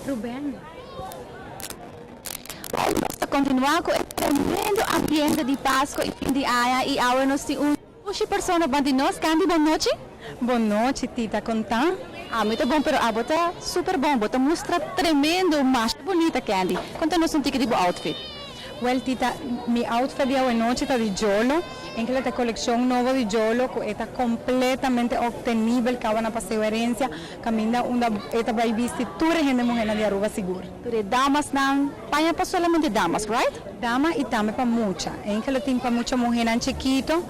Ruben. Well, nos ta continua cu e tremendo ambiente di Pasco y fin di aña y awe nos tin un dushi persona banda di nos. Candy, bon nochi. Bon nochi, Tita, con ta? Ami ta bon, pero abo ta super bon. Bo ta mustra tremendo, masha bunita, Candy. Conta nos un tiki di bo outfit. Well, Tita, mi outfit di awe nochi ta di Jolo. Enkele ta coleccion nobo di Jolo cu e ta completamente obtenibel caba na Paseo Herencia. Caminda unda e ta bay bisti tur e hende muhernan di Aruba sigur. Tur e damasnan, paña pa solamente damas, right? Dama y tambe pa mucha. Enkele tin pa mucha muhernan chikito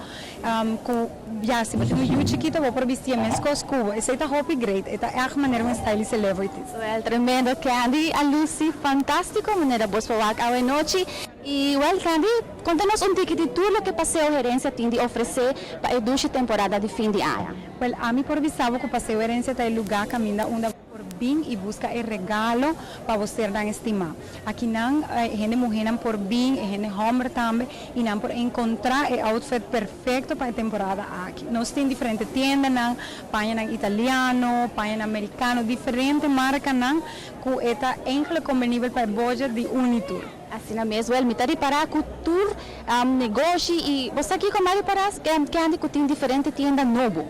cu ya si bo tin un yu chikito bo por bisti e mescos cu bo. Esey ta hopi great. E ta echt manera un style di celebrities. Well, tremendo Candy a luci fantastico manera bos por wak awe nochi. Y well Candy, conta nos un tiki di tur loke Paseo Herencia tin di ofrece pa e dushi temporada di fin di aña. Wel, ami por bisa bo ku Paseo Herencia ta e lugá kaminda unda bo por bin i buska e regalo pa bo sernan estimá. Akinan e hende muhénan por bin, e hende hòmber tambe, i nan por enkontrá e outfit perfekto pa e temporada aki. Nos tin diferente tiendanan, pañanan italiano, pañanan merikano, diferente markanan ku e ta enkele kombenibel pa e budget di un i tur. Asina mes, wel mi ta ripará ku tur negoshi i bo sa kiko m'a ripará Candy ku tin diferente tienda nobo.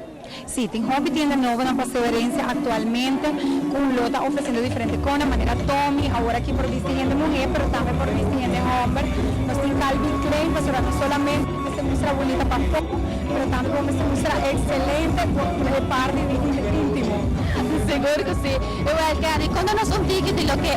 Sí, tin hopi tienda nobo na Paseo Herencia aktualmente ku lo ta ofresiendo diferente kona manera Tommy, awor aki por bisti hende muhé pero tambe por bisti hende hòmber. Nos tin Calvin Klein pasobra no solamente bo mester mustra bunita pafó pero tambe bo mester mustra ekselente ku e parti di íntimo. Sigur ku sí. Wel Candy, konta nos un tiki di loke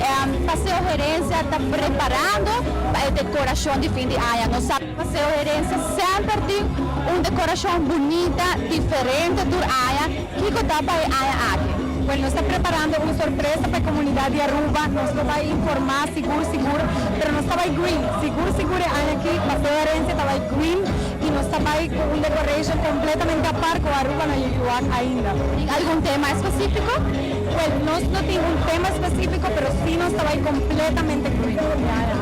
Paseo Herencia ta preparando pa e decoracion di fin di aña. Nos sa cu Paseo Herencia semper tin un decoracion bunita, diferente tur aña. Kico ta pa e aña aki? Wel, nos ta preparando un sorpresa pa e comunidad di Aruba. Nos lo bay informa sigur sigur, pero nos ta bay green. Sigur sigur e aña aki Paseo Herencia ta bay green y nos ta bay cu un decoration completamente apart cu Aruba no a wak ainda. Tin algun tema específico? Well, nos no tin un tema específico, pero sí nos ta bay completamente green.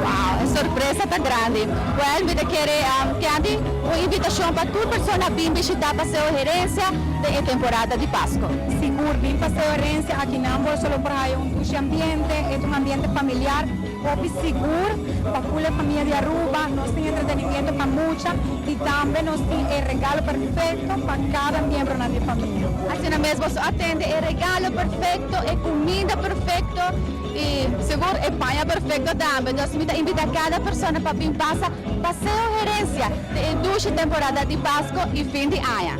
Wow, e sorpresa ta grandi. Well, mi ta kere Candy, un invitacion pa tur persona bin bishita Paseo Herencia den e temporada di Pasco. Sigur, bin Paseo Herencia, akinan bo solo por haya un dushi ambiente, e ta un ambiente familiar. Hopi sigur pa ful e famia di Aruba, nos tin entretenimiento pa mucha y tambe nos tin e regalo perfecto pa cada miembronan di e famia. Asina mes boso atende e regalo perfecto, e cuminda perfecto y sigur e paña perfecto tambe. Nos mi ta invita cada persona pa bin pasa Paseo Herencia den e dushi temporada di Pasco y fin di aña.